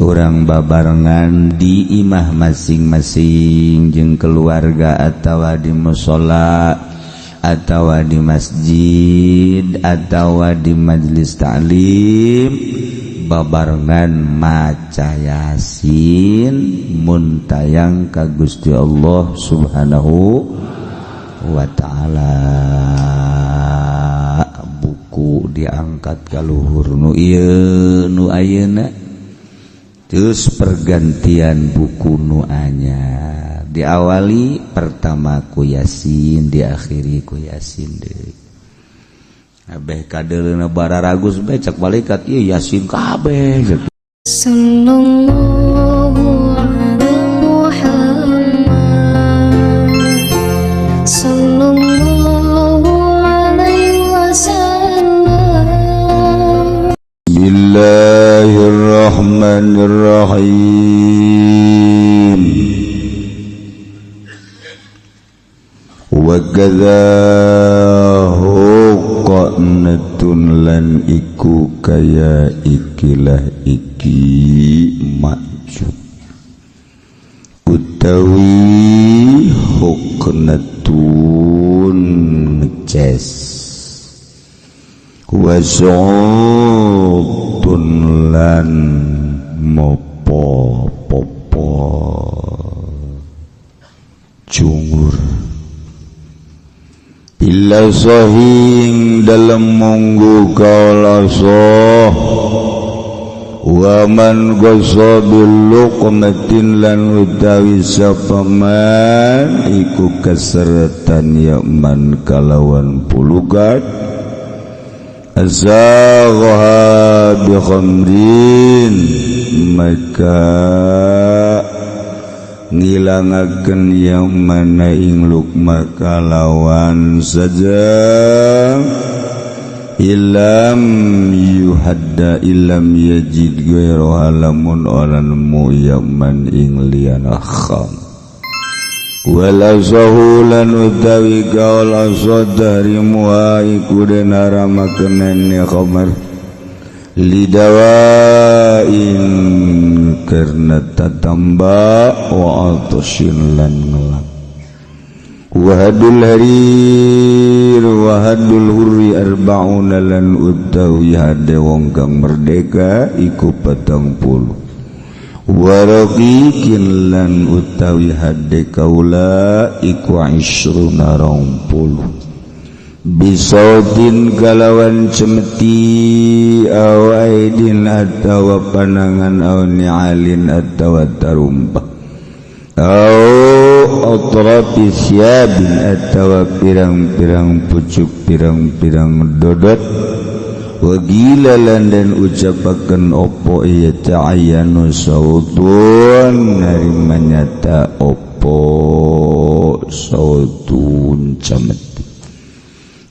Urang babarengan di imah masing-masing jeung keluarga atawa di mushola atawa di masjid atawa di majelis taklim, babarengan maca Yasin muntayang ka Gusti Allah Subhanahu wa ta'ala. Buku diangkat ka luhur nu ieu nu ayeuna, terus pergantian buku nu anyar, diawali pertama ku Yasin, diakhiri ku Yasin deui. Abeh kadeuleuna bararagus bae, cek malaikat ieu Yasin kabeh. Sallallahu ala Muhammad, Sallallahu alaihi wasallam. Bismillahirrahmanirrahim. Wa kadza huqnatun lan iku kaya ikilah iki makjub utawi huknatun ngeces wasutun lan mopo popo cungur bila sahing dalam munggu kaula soh. Waman ghossa bil luqmatin lan utawi sapaman iku keseretan ya man kalawan pulugat azagha bi khamrin, maka ngilangakeun yang mana ing lukma kalawan saja ilam yuhadda ilam yajid ghairaha lamun ora nemu yaman ing liyana kham. Wala sahulan utawi kaul asadari muha iku den haramakeun khamar lidawain karena tatamba wa atashin lan ngelak. Wahadul harir wahadul hurri arba'una lan utawi hade wong kang merdeka iku 40. Waraqikin lan utawi hade kaula iku isruna 20. Bisautin kalawan cemeti aw aidin atawa panangan aw ni'alin atawa tarumpah aw atrafi syabin atawa pirang-pirang pucuk pirang-pirang dodot. Wagila lan dan ucapaken opo iya ta'ayyanu sautun hari manyata opo sautun cemeti.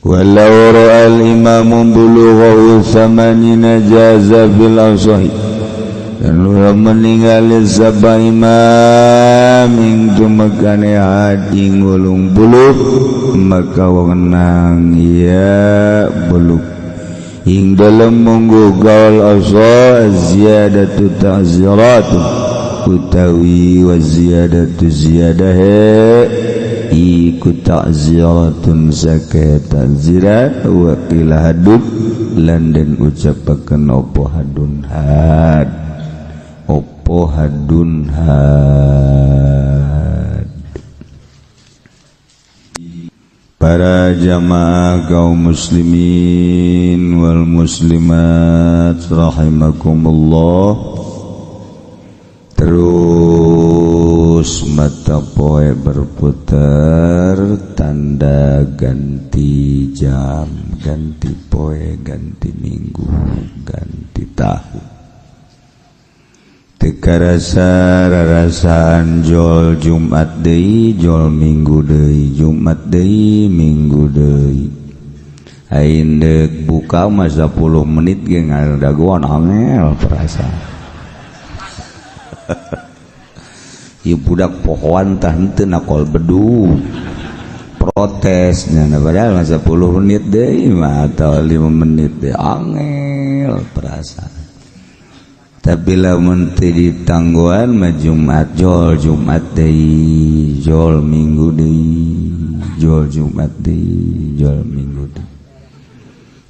Walau ra'al imamu bulughahu thamanina jaza fil asahi dan lura meninggal sapa imam ing tumekane hati 80, maka wenang ya buluk ing dalem munggu gaul asa ziyadatu ta'zirat utawi wa ziyadatu ziyadah iku ta'ziratun zakat ta'zirat. Wa qila hadud lan den ucapaken opo hadun had opo hadun had. Para jamaah kaum muslimin wal muslimat rahimakumullah, terus mata poe berputar, tanda ganti jam, ganti poe, ganti minggu, ganti tahun. Teu karasa rarasaan jol Jumat deui, jol Minggu deui, Jumat deui, Minggu deui. Aing deuk buka mah 10 menit ge ngadagoan angel perasaan. Ieu budak pohoan tah henteu nakol bedug protesnya, nah, padahal mah 10 menit deui mah atau 5 menit deui angel perasaan. Tapi lamun teu ditangguhan mah Jumat jol, Jumat deui jol, Minggu deui jol, Jumat deui jol, Minggu deui.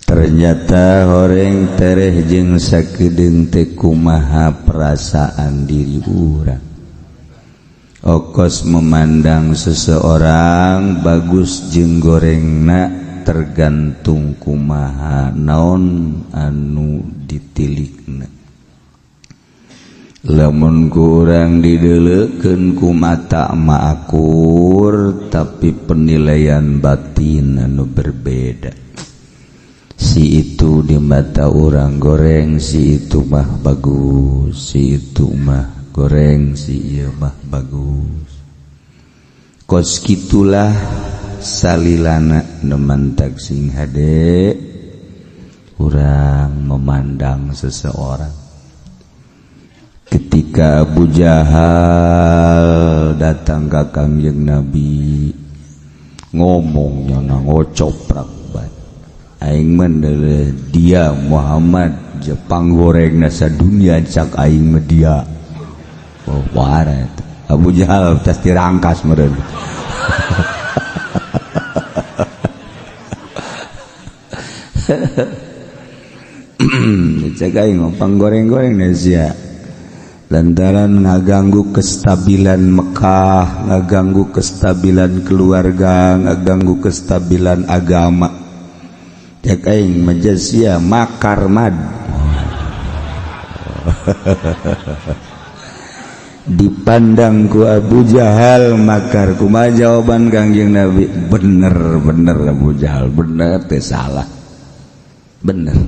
Ternyata horeng tereh jeung sakedeung teh kumaha perasaan diri urang. Okos memandang seseorang bagus jeung gorengna tergantung kumaha naon anu ditilikna. Lamun ku urang dideleukeun ku mata mah akur, tapi penilaian batin anu berbeda. Si itu di mata orang goreng, si itu mah bagus, si itu mah goreng, si ieu mah bagus. Kos kitulah salilana nu mantak sing hade urang memandang seseorang. Ketika Abu Jahal datang ke Kangjeng Nabi, ngomongnya ngocoprak bae, "Aing mah dia Muhammad Jepang goreng nasa dunia, cak aing mah dia." Oh, waret Abu Jahal tas dirangkas meureun. Cek aing pang goreng-goreng sia, lantaran ngaganggu kestabilan Mekah, ngaganggu kestabilan keluarga, ngaganggu kestabilan agama. Cek aing majasia makar mad. Dipandang ku Abu Jahal makar, kumaha jawaban Kangjeng Nabi? Bener bener Abu Jahal, bener teh salah, bener.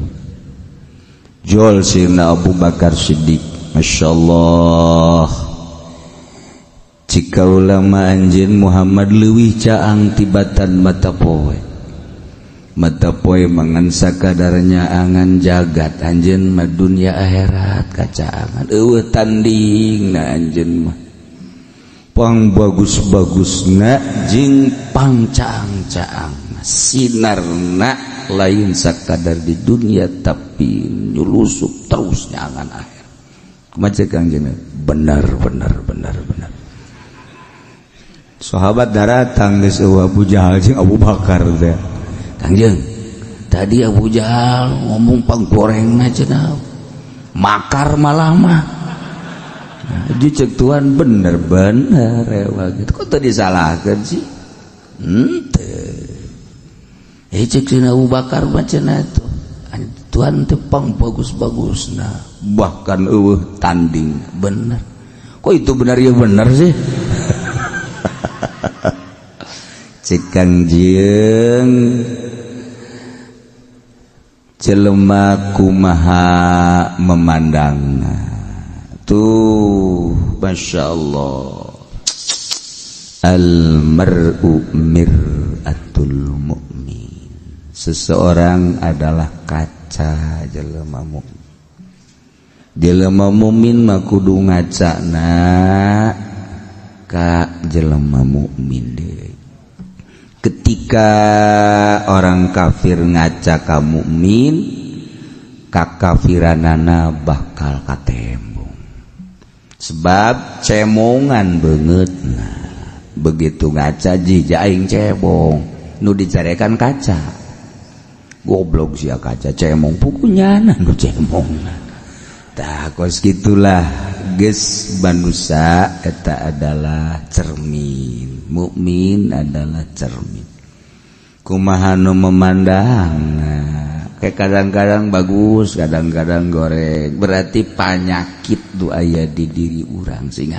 Jol sirna Abu Bakar Siddiq, Masya Allah, jika ulama anjeun Muhammad leuwih caang tibatan mata poe. Mata poe mangan sakadarnya angan jagat, anjeun mah dunia akhirat kacaangan, eueuh tanding na anjeun mah. Pang bagus-bagusna jeung pang caang-caang, sinarna lain sakadar di dunia tapi nyulusup terus nyangan akhir. Kumaha cek Kangjeng? Benar benar benar benar. Sahabat daratang geus eueuh Abu Jahal jeung Abu Bakar teh. Kangjeng, tadi Abu Jahal ngomong pang gorengna cenah, makar malah mah. Nah, cek Tuhan bener bener ewa gitu. Kok tadi disalahkeun sih? Henteu. Eh, cek si Abu Bakar mah cenah tuh. Tuhan teh pang bagus-bagusna, bahkan eueuh tanding. Bener. Kok itu benar ya bener sih? Cek Kangjeng, jelema kumaha memandang tuh, Masya Allah. Al-mar'u mir'atul mu'min, seseorang adalah kaca jelema mukmin. Jelema mukmin mah kudu ngacana ka jelema mukmin deui. Ketika orang kafir ngaca ka mukmin, kakafiranana bakal katembong, sebab cemongan beungeutna. Begitu ngaca jija aing cebong, nu dicarekan kaca. Goblok sia kaca cemong, pukunya nu cemong. Tah kos gitulah geus manusia eta adalah cermin, mukmin adalah cermin. Kumaha nu memandang, kayak kadang-kadang bagus, kadang-kadang goreng, berarti panyakit du aya di diri urang. Sing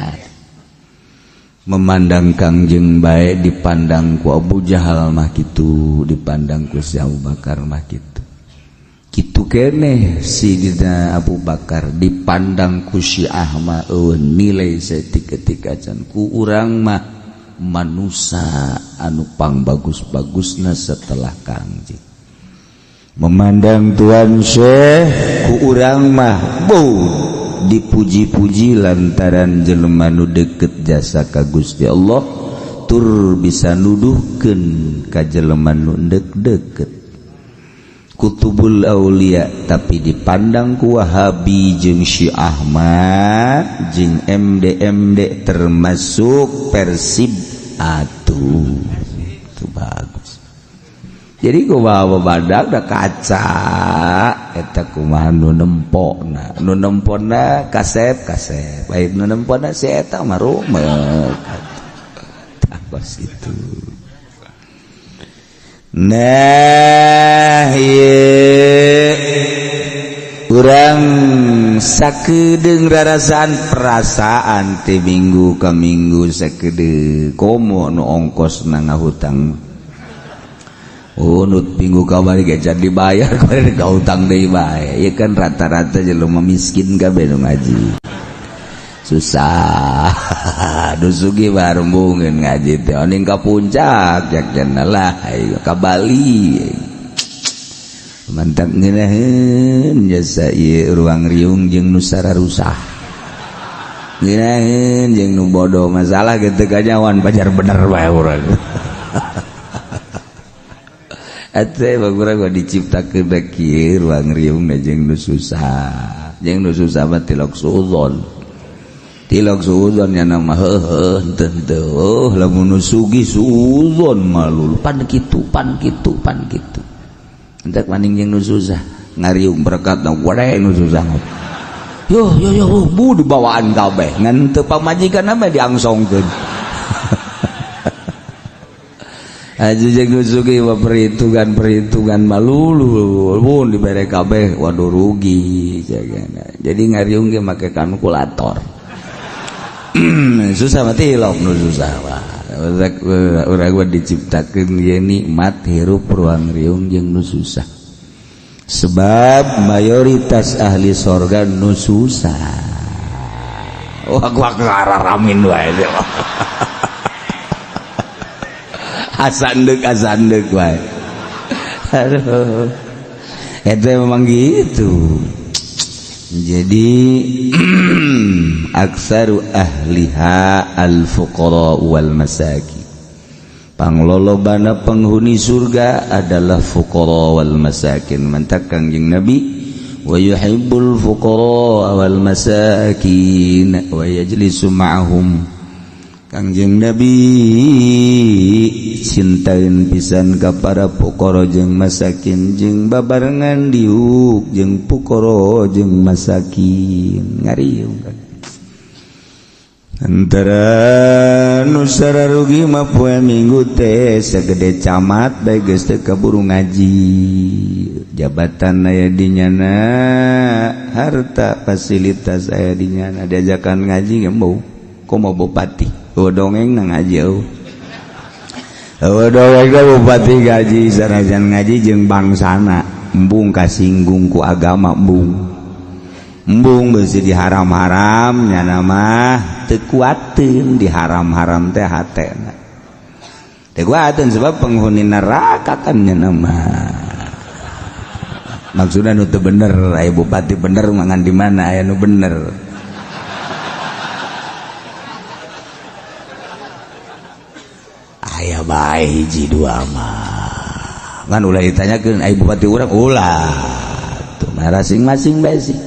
memandang Kangjeng baik dipandang ku Abu Jahal mah kitu, dipandang ku si Abu Bakar mah kitu. Kitu keneh Sidina Abu Bakar dipandang ku si Ahmad eueuh nilai saeutik-eutik acan, ku urang mah manusa anu pang bagus-bagusna setelah Kangjeng. Memandang Tuan Syekh ku urang mah beuh dipuji-puji lantaran jelema nu deket jasa ka Gusti Allah, tur bisa nuduhkeun ka jelema nu deket. Kutubul Aulia tapi dipandang ku Wahabi jeung Syiah mah jeung MDMD termasuk Persib atuh itu bagus. Jadi kumaha badak da kaca eta kumaha nu nempona, nu nempona kasep kasep baik, nu nempona si eta mah rumek tah itu. Nah, ieu urang sakedeung rarasaan perasaan ti minggu ka minggu sakedeung komo nu ongkos na ngahutang. Oh, nu minggu kamari ge can dibayar, kemarin ka hutang deui bae. Ieu kan rata-rata jelema miskin kabeh nu ngaji. Susah. Aduh sugih barembungeun ngaji teh oning ka puncak jak lah ayo ka Bali. Mantap ngeunaheun jasa ieu ruang riung jeung nu sararusah. Ngeunaheun jeung nu bodoh masalah kitu kanyawan pajar bener bae urang. Ate urang mah diciptakeun kieu ruang riung jeung nu susah. Jeung nu susah mah tilok suudzon. Tilok suudzon nya nama heuheuh henteu oh lamun nu sugih suudzon malul pan kitu pan kitu pan kitu. Entek maning jeung nu susah ngariung berkat na gede nu susah. Yo yo yo bu dibawaan kabeh ngan teu pamajikan mah diangsongkeun. Aja jeung nu sugih mah perhitungan-perhitungan malulu pun dibere kabeh waduh rugi jagana. Jadi ngariung ge make kalkulator. Susah mati tilok nu susah wah. Urang mah diciptakeun ieu nikmat hirup ruang riung jeung nu susah. Sebab mayoritas ahli sorga nu susah. Wah gua ngararamin wae. Asandek asandek wae. Aduh. Eta memang gitu. Jadi aksaru ahliha al-fuqara wal masakin. Panglolobana penghuni surga adalah fuqara wal masakin. Mantak Kangjeng Nabi wa yuhibbul fuqara wal masakin wa yajlisu ma'ahum. Kangjeng Nabi cintain pisan ka para fuqara jeung masakin jeung babarengan diuk jeung fuqara jeung masakin ngariung kan. Antara nu sararugi mah poe Minggu teh sagede camat bae geus teu kaburu ngaji. Jabatan aya di nyana, harta fasilitas aya di nyana, diajakan ngaji ge embung. Komo bupati dongeng na ngaji eueuh. Dongeng bupati ngaji sanajan ngaji jeung bangsana embung kasinggung ku agama embung. Embung beusi diharam-haram nyana mah teu kuateun diharam-haram teh hatena. Teu kuateun sebab penghuni neraka kan nyana mah. Maksudna nu teu bener, aya bupati bener mangan di mana aya nu bener. Aya bae hiji dua mah. Ngan ulah ditanyakeun aya bupati urang ulah. Tuh masing-masing bae sih.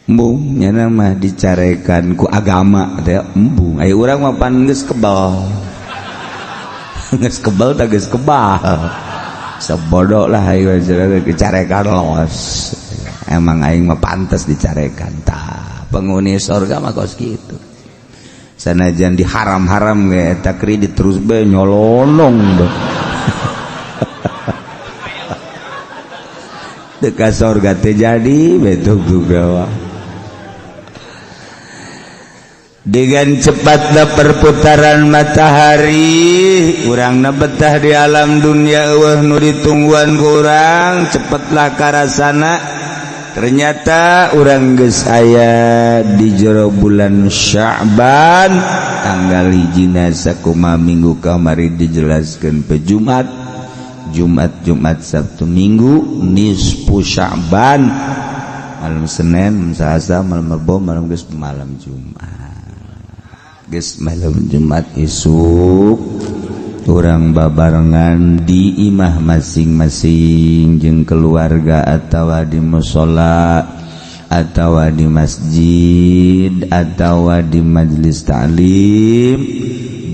Embung nyana mah dicarekan ku agama teh embung. Aya urang mah pan geus kebal. Geus kebal tah geus kebal. Sebodoh lah aing dicarekan los. Emang aing mah pantes dicarekan tah. Penghuni surga mah kos kitu. Sanajan diharam-haram ge eta kredit terus be nyolonong be. Teu ka sorga teh jadi betul juga. Dengan cepatnya perputaran matahari, urangna betah di alam dunia eueuh nu ditungguan ku urang, cepetlah karasana. Ternyata urang geus aya di jero bulan Sya'ban tanggal hijina sakumaha minggu kamari dijelaskeun pe Jumat, Jumat Jumat Sabtu Minggu nisfu Sya'ban, malam Senin, malam Selasa, malam Rebo, malam geus malam Jumat. Geus malam Jumat isuk Urang babarengan di imah masing-masing jeung keluarga atawa di mushola atawa di masjid atawa di majelis ta'lim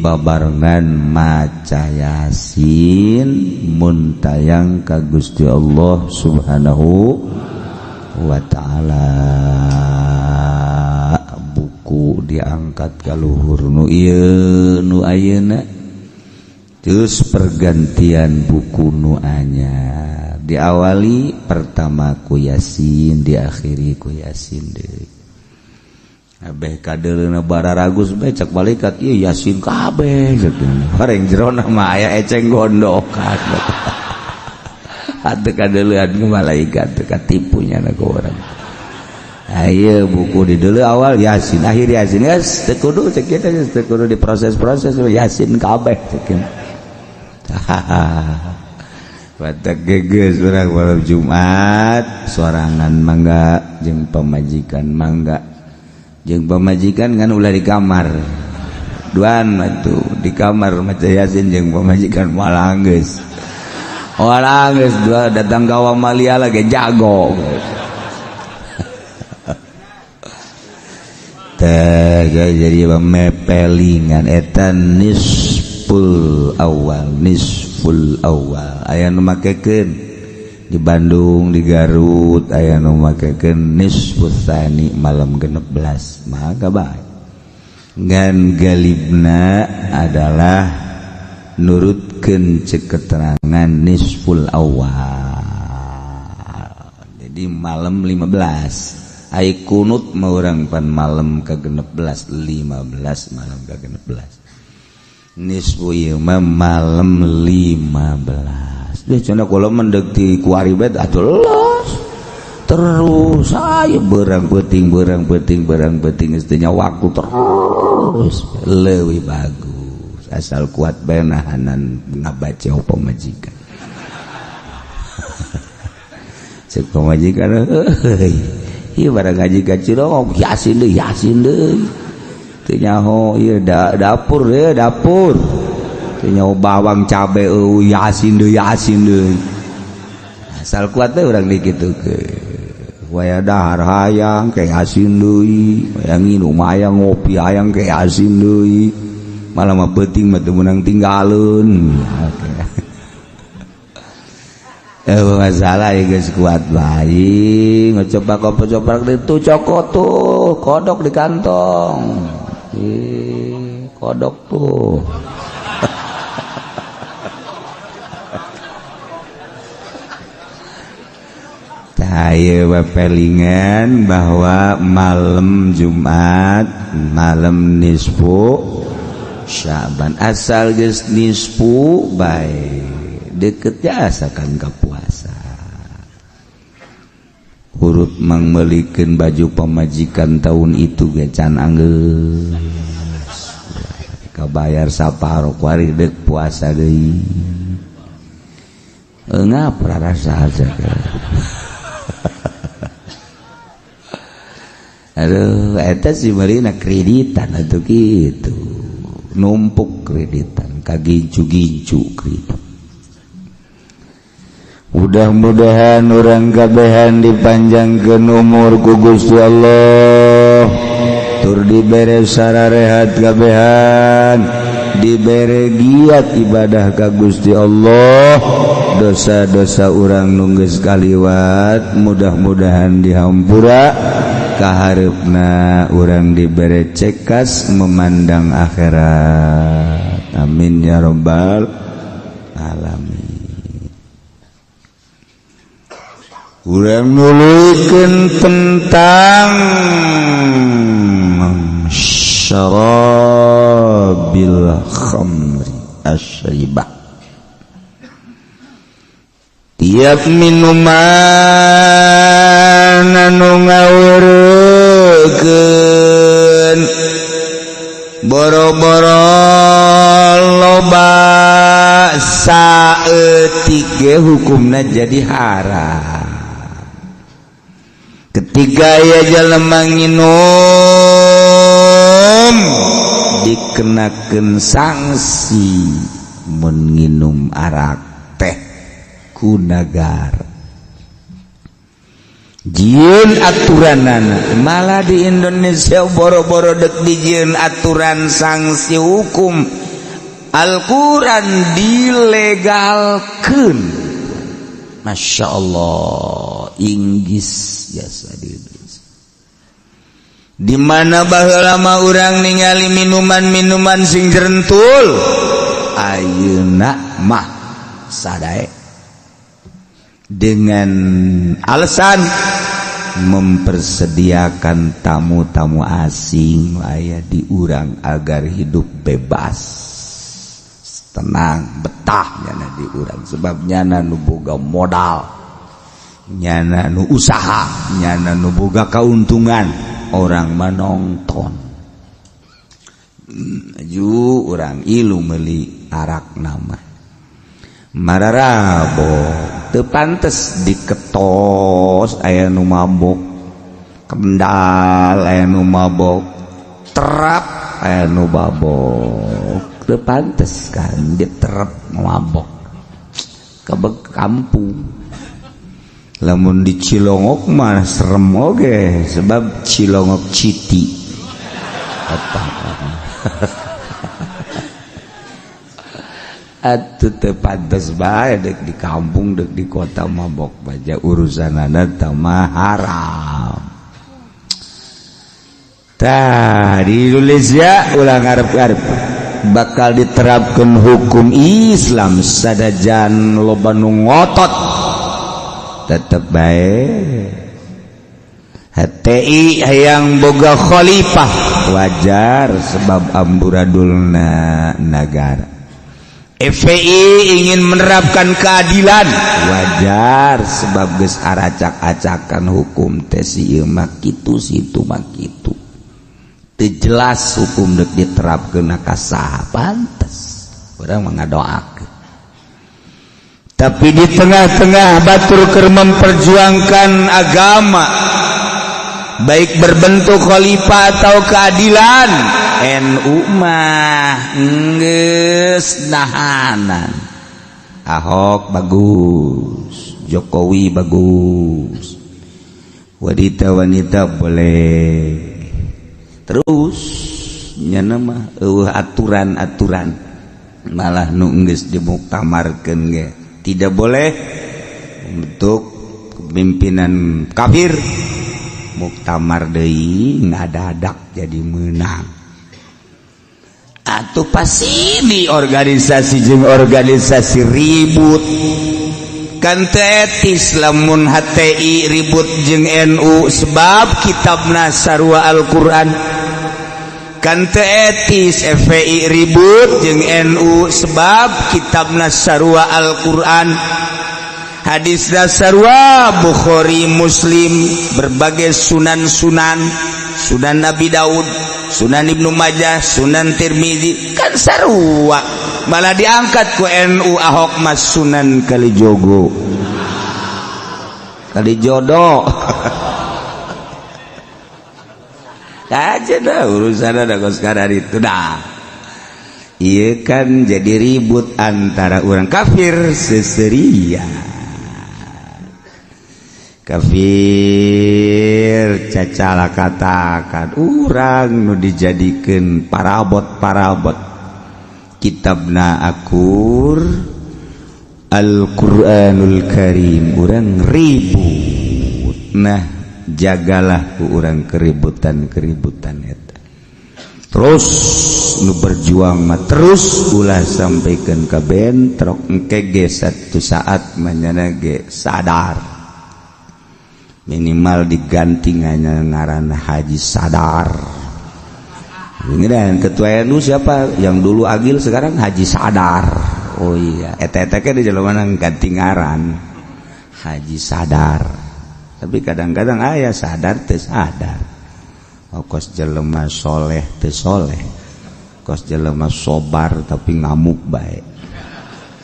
babarengan maca Yasin muntayang ka Gusti Allah Subhanahu wa ta'ala. Buku diangkat ka luhur nu ieu nu ayeuna, terus pergantian buku nu anyar, diawali pertama ku Yasin, diakhiri ku Yasin deui. Abeh kadeuleuna bararagus bae cak malaikat ieu Yasin kabeh bareng jerona mah aya eceng gondokan. Atuh kadeuleun ku malaikat teu katipunya na ku urang. Ayo buku di dulu awal Yasin, akhir Yasin, geus teu kudu cek kieu teh, teu kudu diproses-proses Yasin kabeh cek kieu. Batak geges urang malam Jumat sorangan mangga jeung pamajikan, mangga jeung pamajikan kan ulah di kamar duan atuh, di kamar maca Yasin jeung pamajikan malah geus walah geus dua datang ka Wamalia lagi jago teh. Jadi mepelingan eta nisful awal, nisful awal aya nu makekeun di Bandung, di Garut aya nu makekeun nisfus tsani malam 16, maka bae ngan galibna adalah nurutkeun ceuk keterangan nisful awal. Jadi malam 15 ai kunut mah urang pan malam ke-16, 15 malam ke-16, nisfu ieu mah malam 15. Deh cenah kula mendek ti kuari bae atuh los terus ayo berang peuting berang peuting berang peuting geus teu waktu terus leuwih bagus asal kuat bae nahanan ngabaca pamajikan. Cek pamajikan heuy ieu barang ngaji ka Cilongok Yasin deui, Yasin deui teu nyaho ieu dapur ieu dapur teu nyaho bawang cabe eueuh Yasin deui, Yasin deui asal kuat teh urang dikitukeun. Waya dahar hayang ke Yasin deui, waya nginum hayang ngopi hayang ke Yasin deui, malah mah peuting mah teu meunang tinggaleun. Masalah ya geus kuat bae ngocoba kopok-coprak itu cokot tuh kodok di kantong. Ih, kodok tuh. Ayo pepelingan bahwa malam Jumat malam nisfu Syaban asal geus nisfu bae deket asakan ke puasa. Huruf mangmelikeun baju pamajikan tahun itu ge can anggeus kabayar saparo kuari deuk puasa deui ngap rasa aja. Aduh eta si meurina kreditan atuh kitu numpuk kreditan kagincu-gincu kredit. Mudah-mudahan urang kabehan dipanjangkeun umur ku Gusti Allah, tur dibere sararehat kabehan, dibere giat ibadah ka Gusti Allah, dosa-dosa urang nu geus kaliwat mudah-mudahan dihampura, kahareupna urang dibere cekas memandang akhirat. Amin ya rabbal alamin. Urang nuluykeun tentang syarabil khamri asyribah. Tiap minuman anu ngawurkeun boro-boro loba saeutik ge hukumna jadi haram. Ketika ya jelema nginum dikenakeun sanksi mun nginum arak teh ku nagara. Jieun aturanana malah di Indonesia boro-boro dek dijieun aturan sanksi hukum Al-Quran dilegalkeun. Masya Allah, Inggris jasa di Indonesia. Di mana baheula mah urang ningali minuman-minuman sing jerentul, ayeuna mah sadae dengan alasan mempersediakan tamu-tamu asing aya di urang agar hidup bebas, tenang, betah nyana di urang, sebab nyana nu boga modal, nyana nu usaha, nyana nu boga keuntungan, orang menonton. Maju urang ilu meuli arak nama mararabok, teu pantes diketos aya nu mabok, Kendal aya nu mabok, Terap aya nu mabok, teu pantes kan diterap mabok ke kampung. Lamun di Cilongok mah serem oge, sebab Cilongok City apa atuh teu pantes bae dek di kampung dek di kota mabok baja urusanana mah haram. Tah di Indonesia ulah ngarep-ngarep bakal diterapkan hukum Islam, sadajan loba nu ngotot tetep bae. HTI hayang boga khalifah wajar sebab amburadulna nagara. FPI ingin menerapkan keadilan wajar sebab geus aracak-acakan hukum teh si ieu mah kitu si itu mah kitu. Teu jelas hukum deuk diterapkeun ka saha, pantes urang mah ngadoakeun. Tapi di tengah-tengah batur keur memperjuangkan agama baik berbentuk khalifah atau keadilan, NU mah geus nahanan. Ahok bagus, Jokowi bagus, wanita-wanita boleh. Terus nyana mah eueuh aturan-aturan, malah nu geus dimuktamarkeun ge tidak boleh untuk pimpinan kafir, muktamar deui ngadadak jadi menang. Atau pasti di organisasi jeung organisasi ribut kan teu etis lamun HTI ribut jeung NU sebab kitabna sarua Al-Qur'an. Kan teu etis FPI ribut jeung NU sebab kitabna sarua Al-Qur'an, hadis sarua Bukhari Muslim, berbagai sunan-sunan, Sunan Nabi Daud, Sunan Ibnu Majah, Sunan Tirmizi kan sarua, malah diangkat ku NU Ahok mas Sunan Kalijogo, Kalijodo. Aja dah urusan ada sekarang itu dah. Iya kan jadi ribut antara orang kafir seseria. Kafir cacala katakan urang nu dijadikeun parabot-parabot kitabna akur Al-Qur'anul Karim urang ribut. Nah jagalah ku urang keributan-keributan eta. Terus nu berjuang mah terus ulah sampaikan ka bentrok engke ge satu saat manyana ge sadar. Minimal diganti ngaran Haji Sadar. Ini dan ketua NU siapa yang dulu Agil sekarang Haji Sadar. Oh iya, eta-eta di jalan ganti ngaran Haji Sadar. Tapi kadang-kadang aya sadar teu sadar. Oh, kos jelema soleh teu soleh, kos jelema sobar tapi ngamuk bae.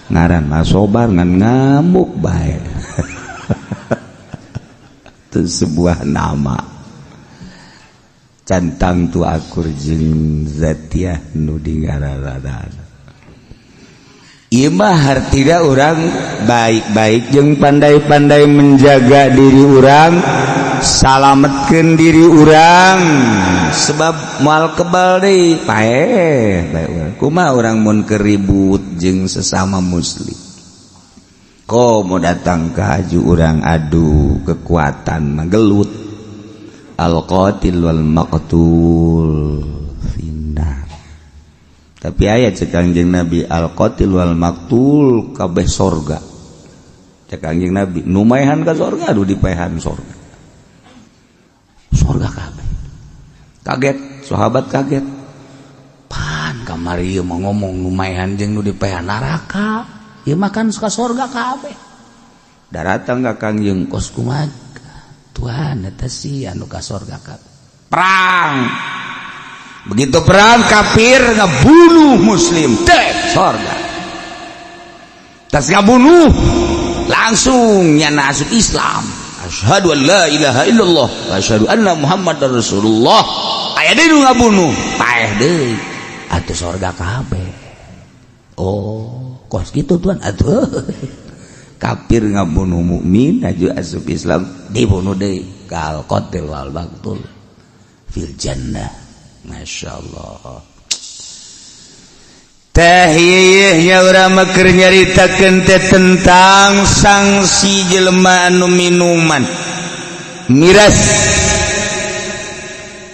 Ngaran mah sobar ngan ngamuk bae. Itu sebuah nama cantang tu akur jeung zatiah nu dingararadan. Ieu mah hartina urang baik-baik jeung pandai-pandai menjaga diri urang, salametkeun diri urang, sebab moal kebal deui paeh bae urang. Kumaha urang mun keribut jeung sesama muslim, komo datang ka haju urang adu kekuatan mah gelut. Al-qatil wal maqtul finnar. Tapi aya cek Kangjeng Nabi, al-qatil wal maqtul kabeh sorga. Cek Kangjeng Nabi, nu maehan ka sorga, aduh dipaehan sorga, sorga kabeh. Kaget sahabat, kaget. Pan kamari ieu mah ngomong nu maehan jeung nu dipaehan neraka, ieu mah kan suka sorga kabeh. Daratang ka Kangjeng, kos kumaha Tuhan eta si anu ka sorga kabeh? Perang, begitu perang kafir ngebunuh muslim dek sorga. Tas ngabunuh langsung nyana asup Islam, asyhadu an la ilaha illallah wa asyhadu anna muhammadar rasulullah. Aya deui nu ngabunuh, paeh deui, atuh sorga kabeh. Oh, kos gitu Tuhan. Atuh kafir ngabunuh mukmin aju asup Islam dibunuh deui, kal qatil wal maqtul fil jannah. Masya Allah. Teh nya urang mah keur nyaritakeun teh tentang sanksi jelema anu minuman miras.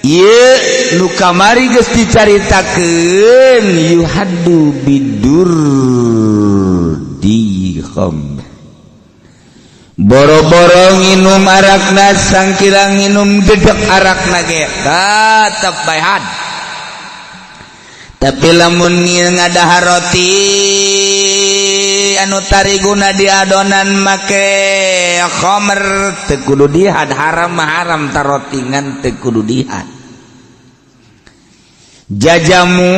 Ieu nu kamari geus dicaritakeun, yuhaddu bidur di khamr. Boro-boro nginum arakna, sangkira nginum dedek arakna ge tetep bae had. Tapi lamun ngadahar roti anu tariguna di adonan make khamr, teu kudu dihad. Haram mah haram, taroti ngan teu kudu dihad. Jajamu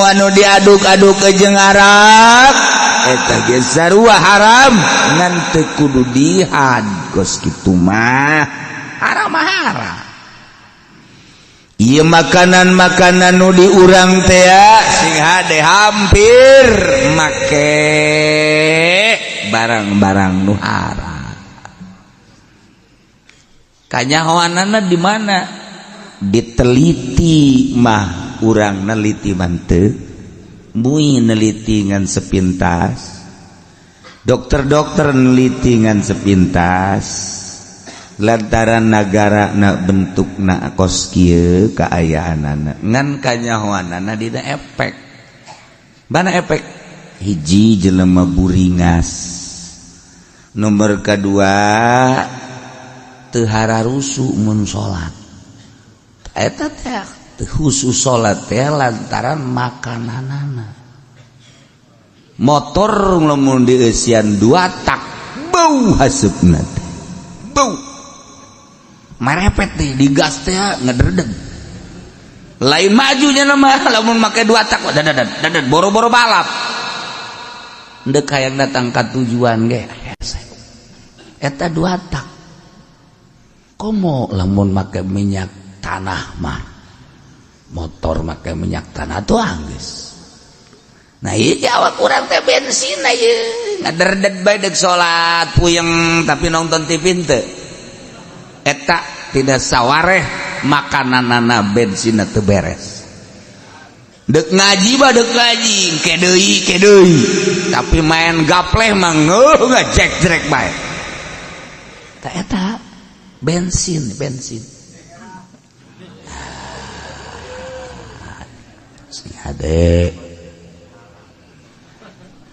anu diaduk-aduk jeung arak eta ge sarua haram ngan teu kudu dihad. Kos kitu mah, haram mah haram. Ieu makanan-makanan nu di urang teh sing hade hampir make barang-barang nu haram. Kanyahoanana di mana? Diteliti mah urang neliti mante mui, neliti ngan sepintas, dokter-dokter neliti ngan sepintas, lantaran negara na bentuk na kos kieu kaayaanana. Ngan kanyahoanana dina efek mana? Efek hiji, jelema buringas. Nomor kedua, teu hararusu mun salat. Eta teh teu khusus salat teh lantaran makananana. Motor lamun dieusian dua tak, bau haseupna teh, bau marepet nih, digas teh ngedredeg, lain majunya nama. Lamun make dua tak, dadan dadan, boro-boro balap, ndek hayang datang ka tujuan ge hese eta dua tak. Komo lamun make minyak tanah mah, motor make minyak tanah tuh anggeus. Nah, iya, awak urang teh bensin ieu ngedredeg bae. Dek salat puyeng, tapi nonton TV teu. Eta tidak sawareh makananana, bensin teu beres. Dek ngaji mah dek ngaji ke deui ke deui, tapi main gapleh mah ngeuh ngajek-jrek bae. Ta eta bensin, bensin sing hade.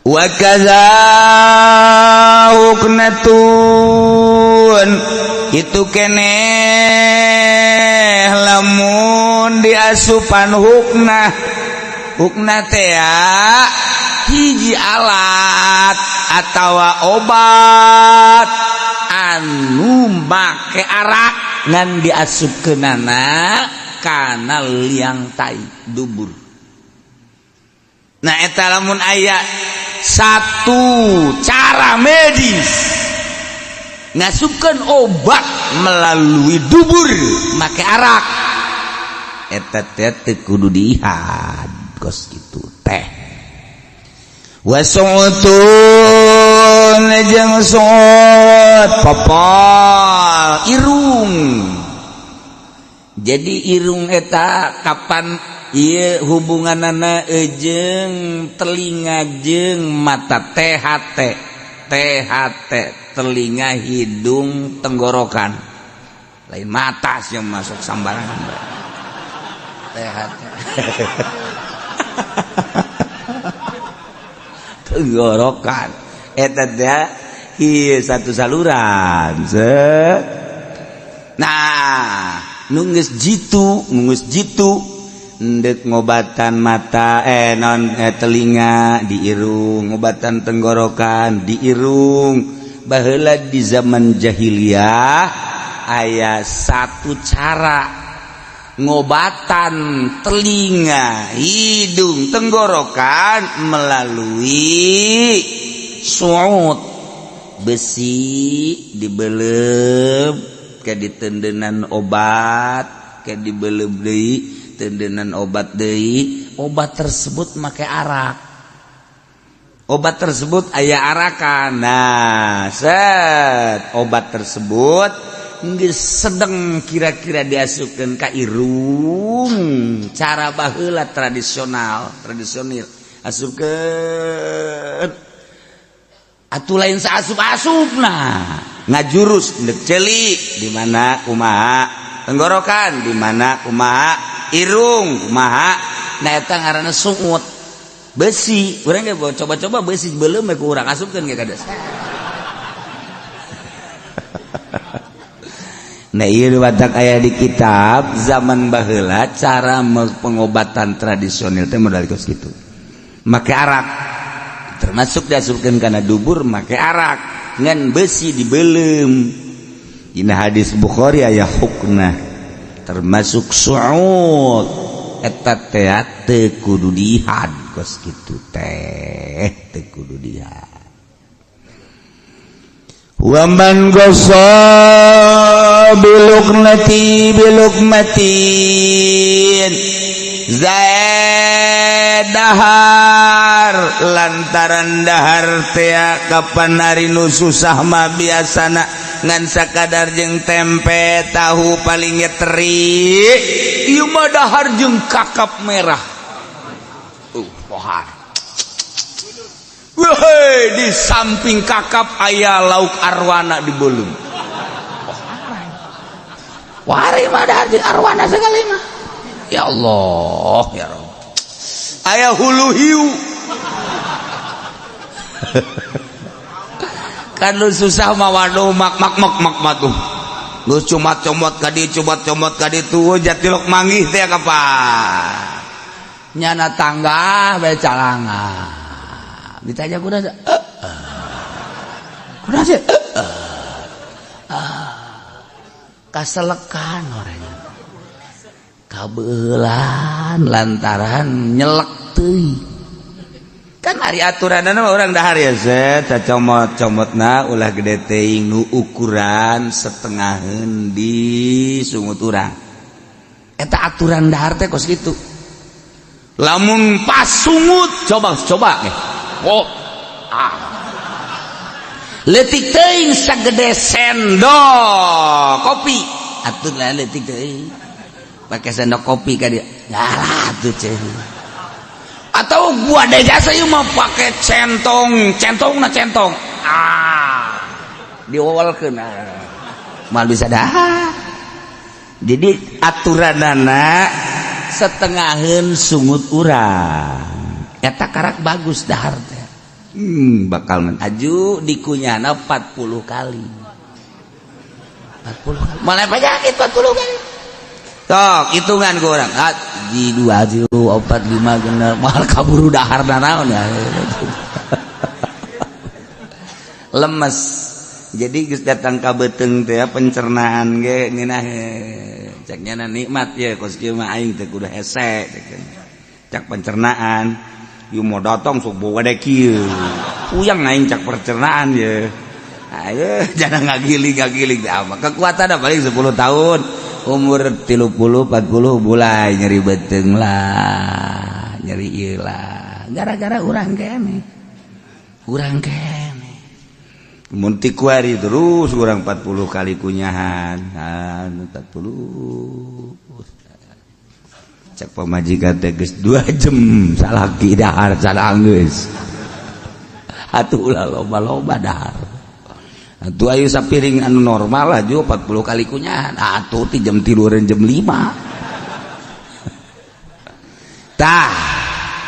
Wa kaza huknatun, itu keneh lamun diasupan huknah. Huknah teh hiji alat atawa obat anu make arak ngan diasupkeunana kana liang tai, dubur. Nah, eta lamun aya satu cara medis ngasupkan obat melalui dubur make arak, eta teh teu kudu dihad. Kos kitu teh. Wasu'utun jeung su'ut popol irung. Jadi irung eta kapan ieu hubunganana jeung telinga jeung mata, THT THT telinga hidung tenggorokan, lain mata sih yang masuk sambarangan THT tenggorokan eta teh ieu satu saluran set. Nah nu geus jitu, nu geus jitu ndek ngobatan mata non telinga di irung, ngobatan tenggorokan di irung. Baheula di zaman jahiliyah aya satu cara ngobatan telinga, hidung, tenggorokan melalui su'ud, besi dibelem ke ditendenan obat, ke dibelem deui tendenan obat deui, obat tersebut make arak, obat tersebut aya arakan. Nah set obat tersebut geus sedeng kira-kira diasupkeun ka irung, cara baheula tradisional, tradisional asupkeun atuh lain saasup-asupna, ngajurus ndek ceuli di mana kumaha, tenggorokan di mana kumaha, irung kumaha. Nah eta ngaranna su'ud besi. Urang ge coba-coba besi beuleum we ku urang asupkeun ge kades. Nah ieu batak aya di kitab zaman baheula cara pengobatan tradisional teh modal kos kitu. Make arak, termasuk diasupkeun kana dubur make arak ngan besi dibeuleum. Dina hadis Bukhari aya hukna termasuk su'ud eta teh teu kudu dihad kos kitu teh, teu kudu dihad. Waman gosa bilukmati bilukmatin zaidahar lantaran dahar tea kapan ari nu susah mah biasana ngan sakadar jeung tempe tahu paling teri, ieu mah dahar jeung kakap merah. Pohar. Wehei, di samping kakap aya lauk arwana di belum. Wari mah dahar jeung arwana sekali mah. Ya Allah, ya Rabb. Aya hulu hiu. Kan lu susah mah waduh mak mak mak mak matuh. Geus comot-comot ka dieu, comot-comot ka ditu, jatilok manggih teh kapan. Nyana tangga bae calangan. Ditanya kuda kuda sih kaselekan orangnya kabelan lantaran nyelek teuing. Kan ari aturanna mah urang dahar ya set cacomot-comotna ulah gede teuing nu ukuran setengaheun di sungut urang. Eta aturan dahar teh kos kitu. Lamun pas sungut coba coba ge. Oh, ah. Leutik teuing sagede sendok kopi. Atuh lah leutik teuing. Pakai sendok kopi ka dia. Yalah atuh ceuh. Atau gua deja saya mah pakai centong, centong na centong. Ah. Diwolkeun. Mal bisa dah. Jadi aturanana setengaheun sungut urang. Eta karak bagus dahar teh. Bakal aju dikunyahna 40 kali. 40 kali. Malah penyakit 40 kali. Tok, hitungan ku urang. Di 2 3 4 5 genep moal kaburu dahar naon ya. Lemes. Jadi geus datang ka beuteung teh pencernaan ge ngeunah cek nyana nikmat ya kos kieu mah aing teh kudu hese cek pencernaan. Ieu mau datang sok boga de kieu. Puyang aing cak pencernaan ye. Ayo jangan ngagiling-ngagiling teh apa. Kekuatan paling 10 tahun. Umur 30 40 mulai nyeri beuteung lah, nyeri ieu lah. Gara-gara urang kene. Urang kene mun ti kuari terus urang 40 kali kunyahan, 40. Cek pamajikan teh geus 2 jam salaki dahar sadang geus. Atuh ulah loba-loba dahar. Atuh ayo sapiring anu normal aja 40 kali kunyahan. Atuh ti jam tiduran jam 5. Tah,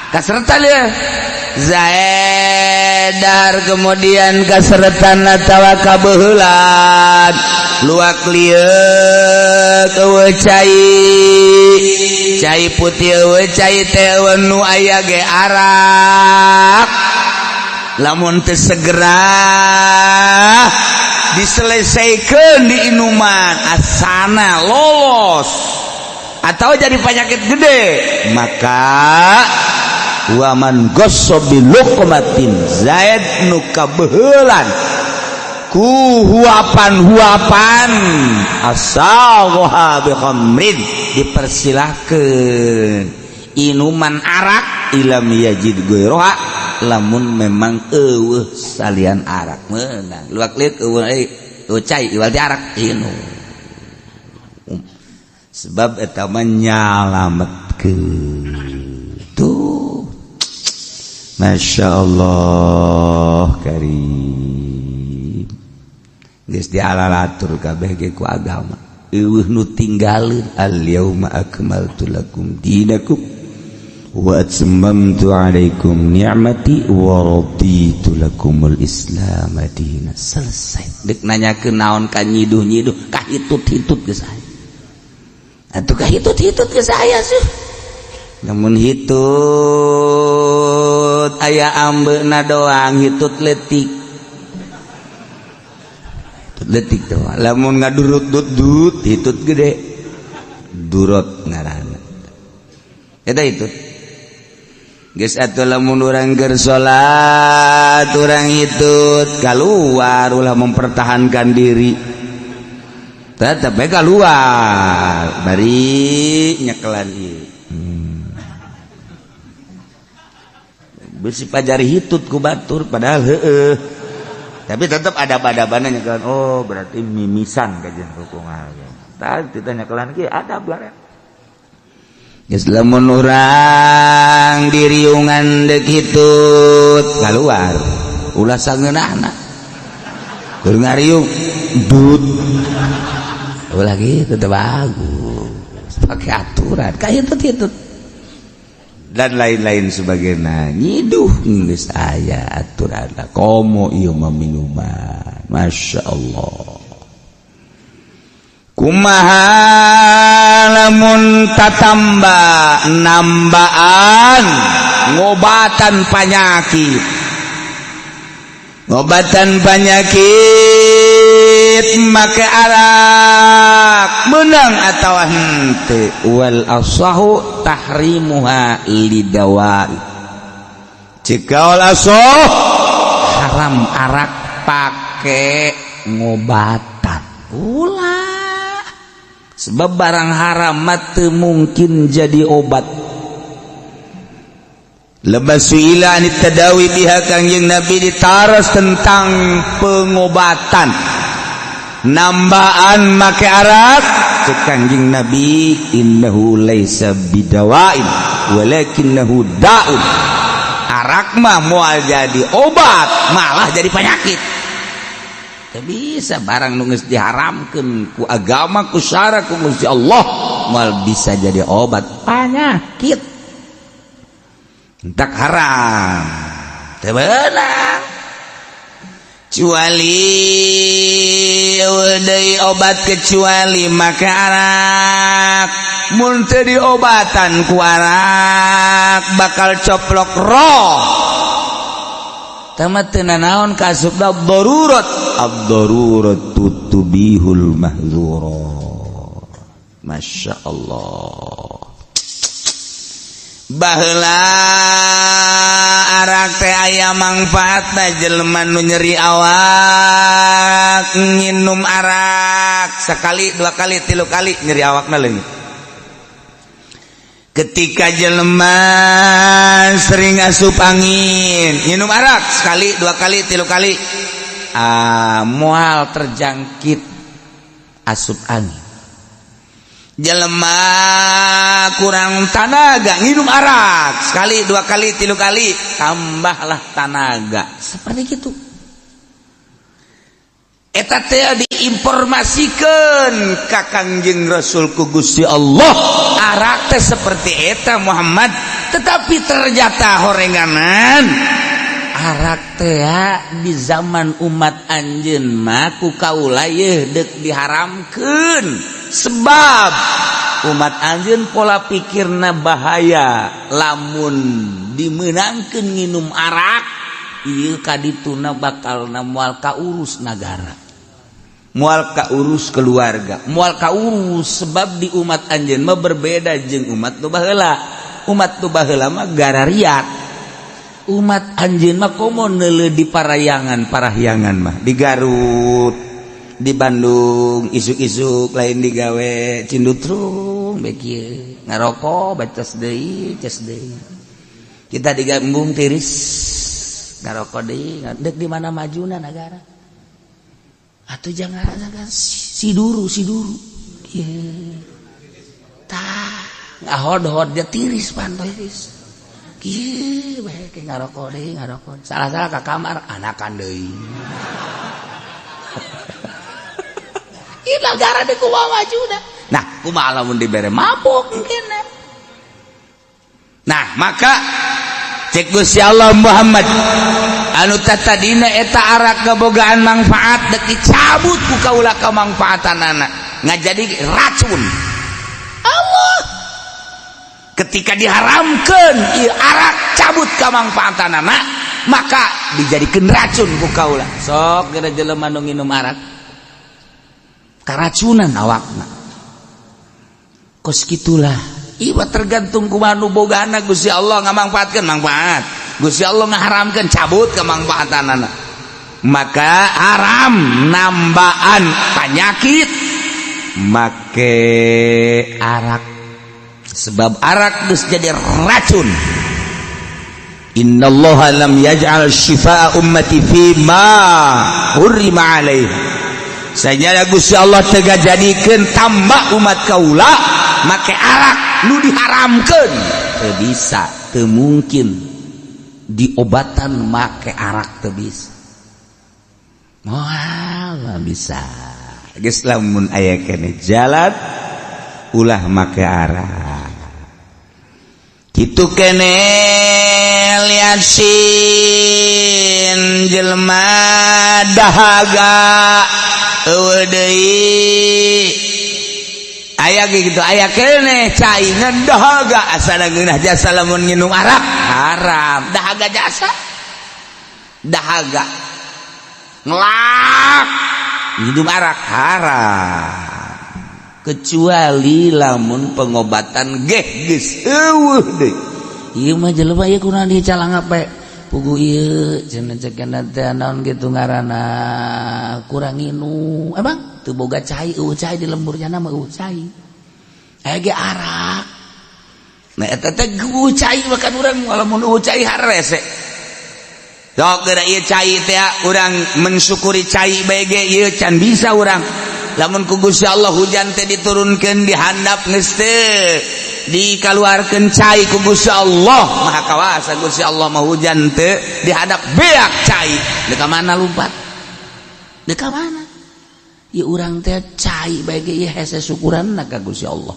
kaseretan ya. Zaedar kemudian kaseretan atawa kabeuheulan luak lieuk eueuh cai, cai putih eueuh, cai teh eueuh, nu aya ge arak. Lamun teu segera diselesaikan di inuman asana lolos atau jadi penyakit gede, maka waman ghossa bi luqmatin, zaid nu kabeuheulan ku huapan-huapan, asaghaha bi khamrin, dipersilahkeun inuman arak, ilam yajid ghairaha, lamun memang eueuh salian arak. Meunang luak lieuk eueuh eueuh cai, iwal ti arak inum, sebab eta mah nyalametkeun. Tuh, Masya Allah karim, geus dialalatur kabeh ge ku agama, eueuh nu tinggaleun. Al yauma akmaltu lakum dinakum wa atmamtu alaikum ni'mati wa raditu lakumul islam madina. Selesai. Dek nanyakeun naon ka nyiduh-nyiduh, ka hitut-hitut geus aya. Atuh ka hitut-hitut geus aya sih. Namun hitut aya ambeuna doang, hitut letik, hitut letik doang. Lamun ngadurut dut dut, hitut gede, durot ngaranna eta hitut. Geus atuh, lamun urang keur salat urang hitut keluar, ulah mempertahankan diri, tetep we keluar bari nyekelan ieu. Besi pajari hitut ku batur, padahal heeh, tapi tetap ada pada-badana nyekelan. Oh, berarti mimisan kajian hukum aja. Tah kita nyekelan ki ada barang. Geus, lamun urang diriungan deuk hitut keluar, ulah sangeunahna keur ngariung dut, ulah gitu, teu bagus. Pakai aturan kayak hitut hitut dan lain-lain sebagainya. Nyiduh geus aya aturan, komo ieu mah minuman. Masya Allah, kumaha lamun tatamba nambaan ngobatan penyakit, ngobatan penyakit make arak, menang atau hente? Wal asahu tahrimuha lidawa. Jika wal asah haram arak pake ngobatan, ulah, sebab barang haram mah teu mungkin jadi obat. Lebas suila anit tadawi biha, Kangjeng Nabi ditaros tentang pengobatan nambaan make arak. Cek Kangjeng Nabi, innahu laisa bidawain walakinnahu daun. Arak mah moal jadi obat, malah jadi penyakit. Teu bisa, barang nu geus diharamkeun ku agama, ku syara, ku Gusti Allah, moal bisa jadi obat, penyakit. Tak haram, teu beunang, kecuali deui obat kecuali make arak. Mun teu diobatan ku arak bakal coplok roh. Tama teu nanaon kaasupna darurat, ad-darurat tubihul mahzurat. Masya Allah, baheula arak teh aya mangfaatna. Jelema nu nyeri awak nginum arak sekali, dua kali, tilu kali, nyeri awakna leungit. Ketika jelema sering asup angin, minum arak sekali, dua kali, tilu kali, ah, moal terjangkit asup angin. Jelema kurang tanaga, nginum arak sekali, dua kali, tilu kali, tambahlah tanaga. Seperti gitu. Eta teh diinformasikan ka Kangjeng Rasul ku Gusti Allah, arak teh seperti eta, Muhammad. Tetapi ternyata horenganan arak teh di zaman umat anjeun mah ku kaula yeuh deuk diharamkeun, sebab umat anjeun pola pikirna bahaya. Lamun dimenangkeun nginum arak ieu, kadituna bakal moal kaurus nagara, moal kaurus keluarga, moal kaurus, sebab di umat anjeun mah berbeda jeung umat nu baheula. Umat nu baheula mah garariat, umat anjeun mah komo neuleuh di parayangan. Parahyangan mah di Garut, di Bandung, isuk-isuk lain digawe, cindutrung bae kieu, ngarokok, bacas deui, ces deui. Kita digambung tiris, ngarokok deui. Dek di mana majuna negara atau jangan jangan siduru siduru kieu tah, ngahod-hod dia tiris pan tiris kieu bae, ngarokok deui, ngarokok, salah-salah ka kamar anakan deui. Ieu negara dek kumaha majuna? Nah, kumaha lamun dibere mabok mungkin? Nah, maka cek Gusti Allah, Muhammad, anu tatadina eta arak kebogaan manfaat, dek dicabut ku kaula kamangfaatanana, ngajadi racun. Allah, ketika diharamkan ieu arak, cabut kamangfaatanana, maka dijadikan racun ku kaula. Sok geura jelema nu nginum arak karacunan awakna kos kitulah. Iwa tergantung kumaha nu bogana. Gusti Allah ngamangfaatkeun, manfaat. Gusti Allah ngaharamkeun, cabut kemangfaatanana. Maka haram nambaan penyakit make arak, sebab arak geus jadi racun. Innallaha lam yaj'al syifaa ummati fi ma hurrima alaihi. Sanyana Gusti Allah teu ngajadikeun tambah umat kaula make arak nu diharamkeun. Teu bisa, teu mungkin diobatan make arak, teu bisa, moal bisa. Geus, lamun aya keneh jalan, ulah make arak. Kitu keneh liatsin jelema dahaga eueuh deui aya gitu, aya keneh cai ngan dahaga asana ngeunah jasa. Lamun nginum arak haram, dahaga jasa, dahaga ngelak, minum arak haram, kecuali lamun pengobatan geh geus eueuh deui. Ieu mah jelema ieu kunaon dicalangap bae pugu ieu cenah, cekena teh naon kitu ngaranna, kurang nginum, emang teu boga cai, eueuh cai di lemburnya mah, eueuh cai, aya ge arak. Nah, eta teh eueuh cai, makan urang lamun eueuh cai harese. Sok geura ieu cai teh urang mensyukuri cai bae ge ieu can bisa urang. Lamun ku Gusti Allah hujan teh diturunkeun di handap, geus teu dikaluarkeun cai ku Gusti Allah. Maha kawasa Gusti Allah mah. Hujan teu dihadap, beak cai, deuk mana lumpat, deuk mana? Ieu urang teh cai bae ge ieu hese syukuranna ka Gusti Allah.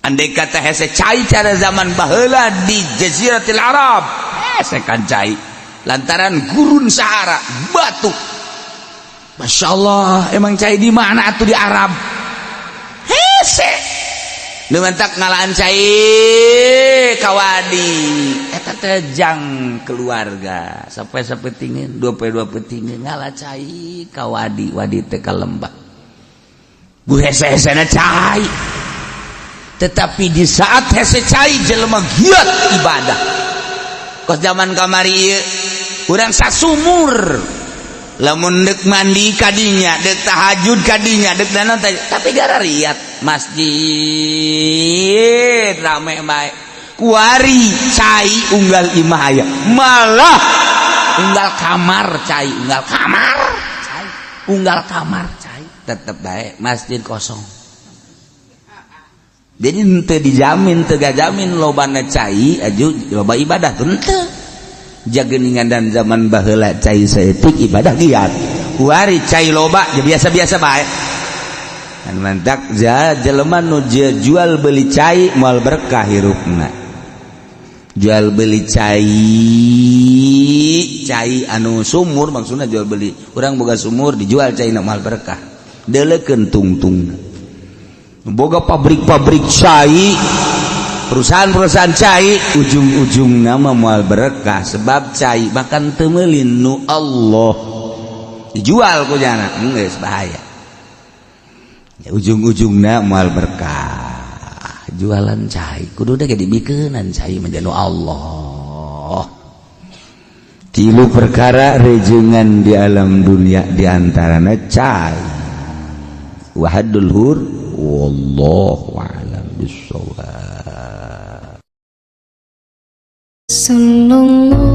Andai kata hese cai cara zaman baheula di Jaziratil Arab, hese kan cai, lantaran gurun Sahara, batu. Masya Allah, emang cai di mana atuh di Arab hese. Nu mentak ngalaan cai kawadi eta teh jang keluarga sampai sapetingin, dua pe dua petingin ngala cai kawadi, wadi teh ka lembah bu, hese-hesena cai. Tetapi di saat hese cai, jelema giat ibadah. Kos zaman kamari ieu urang sasumur, lamun dek mandi kadinya, dek tahajud kadinya, dek naon, tapi gara riat. Masjid rame bae. Kuari cai unggal imah aya, malah unggal kamar cai, unggal kamar cai, unggal kamar cai, tetep bae masjid kosong. Jadi henteu dijamin, teu gajamin lobana cai aju loba ibadah tuh, henteu. Jageningan dan zaman baheula cai saeutik, ibadah giat. Kuari cai loba ya biasa-biasa bae kan. Mantak ja jelema nu jual beli cai moal berkah hirupna. Jual beli cai, cai anu sumur maksudna, jual beli urang boga sumur dijual cai moal berkah. Delekeun tungtung boga pabrik-pabrik cai, perusahaan-perusahaan cai, ujung-ujung nama moal berkah, sebab cai bahkan teu meuli nu Allah dijual ku jana geus bahaya ya, ujung-ujungna moal berkah jualan cai. Kudu deh dibikeunan cai mah nu Allah. Tilu perkara rejengan di alam dunia, diantaranya cai wahadul hur. Wallahu a'lam bissawab. Sallallahu